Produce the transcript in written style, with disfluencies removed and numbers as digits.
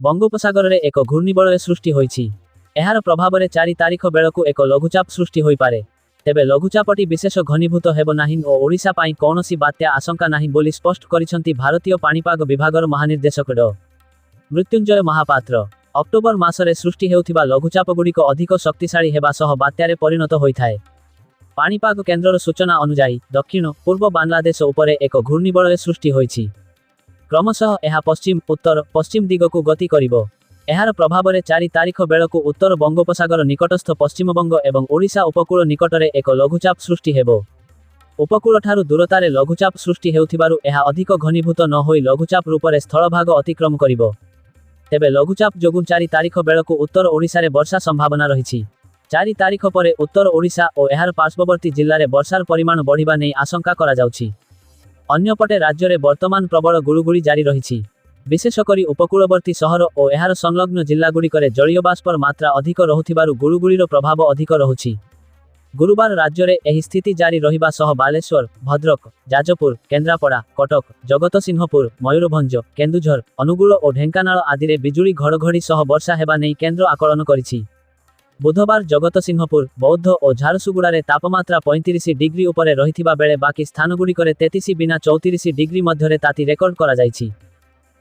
ବଙ୍ଗୋପସାଗରରେ ଏକ ଘୂର୍ଣ୍ଣିବଳୟ ସୃଷ୍ଟି ହୋଇଛି। ଏହାର ପ୍ରଭାବରେ 4 ତାରିଖ ବେଳକୁ ଏକ ଲଘୁଚାପ ସୃଷ୍ଟି ହୋଇପାରେ। ତେବେ ଲଘୁଚାପଟି ବିଶେଷ ଘନୀଭୂତ ହେବ ନାହିଁ ଓ ଓଡ଼ିଶା ପାଇଁ କୌଣସି ବାତ୍ୟା ଆଶଙ୍କା ନାହିଁ ବୋଲି ସ୍ପଷ୍ଟ କରିଛନ୍ତି ଭାରତୀୟ ପାଣିପାଗ ବିଭାଗର ମହାନିର୍ଦ୍ଦେଶକ ଡ. ମୃତ୍ୟୁଞ୍ଜୟ ମହାପାତ୍ର। ଅକ୍ଟୋବର ମାସରେ ସୃଷ୍ଟି ହେଉଥିବା ଲଘୁଚାପଗୁଡ଼ିକ ଅଧିକ ଶକ୍ତିଶାଳୀ ହେବା ସହ ବାତ୍ୟାରେ ପରିଣତ ହୋଇଥାଏ। ପାଣିପାଗ କେନ୍ଦ୍ରର ସୂଚନା ଅନୁଯାୟୀ, ଦକ୍ଷିଣ ପୂର୍ବ ବାଂଲାଦେଶ ଉପରେ ଏକ ଘୂର୍ଣ୍ଣିବଳୟ ସୃଷ୍ଟି ହୋଇଛି। କ୍ରମଶଃ ଏହା ପଶ୍ଚିମ ଉତ୍ତର ପଶ୍ଚିମ ଦିଗକୁ ଗତି କରିବ। ଏହାର ପ୍ରଭାବରେ 4 ତାରିଖ ବେଳକୁ ଉତ୍ତର ବଙ୍ଗୋପସାଗର ନିକଟସ୍ଥ ପଶ୍ଚିମବଙ୍ଗ ଏବଂ ଓଡ଼ିଶା ଉପକୂଳ ନିକଟରେ ଏକ ଲଘୁଚାପ ସୃଷ୍ଟି ହେବ। ଉପକୂଳଠାରୁ ଦୂରତାରେ ଲଘୁଚାପ ସୃଷ୍ଟି ହେଉଥିବାରୁ ଏହା ଅଧିକ ଘନୀଭୂତ ନ ହୋଇ ଲଘୁଚାପ ରୂପରେ ସ୍ଥଳଭାଗ ଅତିକ୍ରମ କରିବ। ତେବେ ଲଘୁଚାପ ଯୋଗୁଁ 4 ତାରିଖ ବେଳକୁ ଉତ୍ତର ଓଡ଼ିଶାରେ ବର୍ଷା ସମ୍ଭାବନା ରହିଛି। 4 ତାରିଖ ପରେ ଉତ୍ତର ଓଡ଼ିଶା ଓ ଏହାର ପାର୍ଶ୍ୱବର୍ତ୍ତୀ ଜିଲ୍ଲାରେ ବର୍ଷାର ପରିମାଣ ବଢ଼ିବା ନେଇ ଆଶଙ୍କା କରାଯାଉଛି। ଅନ୍ୟପଟେ ରାଜ୍ୟରେ ବର୍ତ୍ତମାନ ପ୍ରବଳ ଗୁଳୁଗୁଳି ଜାରି ରହିଛି। ବିଶେଷ କରି ଉପକୂଳବର୍ତ୍ତୀ ସହର ଓ ଏହାର ସଂଲଗ୍ନ ଜିଲ୍ଲାଗୁଡ଼ିକରେ ଜଳୀୟବାଷ୍ପର ମାତ୍ରା ଅଧିକ ରହୁଥିବାରୁ ଗୁଳୁଗୁଳିର ପ୍ରଭାବ ଅଧିକ ରହୁଛି। ଗୁରୁବାର ରାଜ୍ୟରେ ଏହି ସ୍ଥିତି ଜାରି ରହିବା ସହ ବାଲେଶ୍ୱର, ଭଦ୍ରକ, ଯାଜପୁର, କେନ୍ଦ୍ରାପଡ଼ା, କଟକ, ଜଗତସିଂହପୁର, ମୟୂରଭଞ୍ଜ, କେନ୍ଦୁଝର, ଅନୁଗୁଳ ଓ ଢେଙ୍କାନାଳ ଆଦିରେ ବିଜୁଳି ଘଡ଼ଘଡ଼ି ସହ ବର୍ଷା ହେବା ନେଇ କେନ୍ଦ୍ର ଆକଳନ କରିଛି। ବୁଧବାର ଜଗତସିଂହପୁର, ବୌଦ୍ଧ ଓ ଝାରସୁଗୁଡ଼ାରେ ତାପମାତ୍ରା 35 ଡିଗ୍ରୀ ଉପରେ ରହିଥିବା ବେଳେ ବାକି ସ୍ଥାନଗୁଡ଼ିକରେ 33 ବିନା 34 ଡିଗ୍ରୀ ମଧ୍ୟରେ ତାତି ରେକର୍ଡ କରାଯାଇଛି।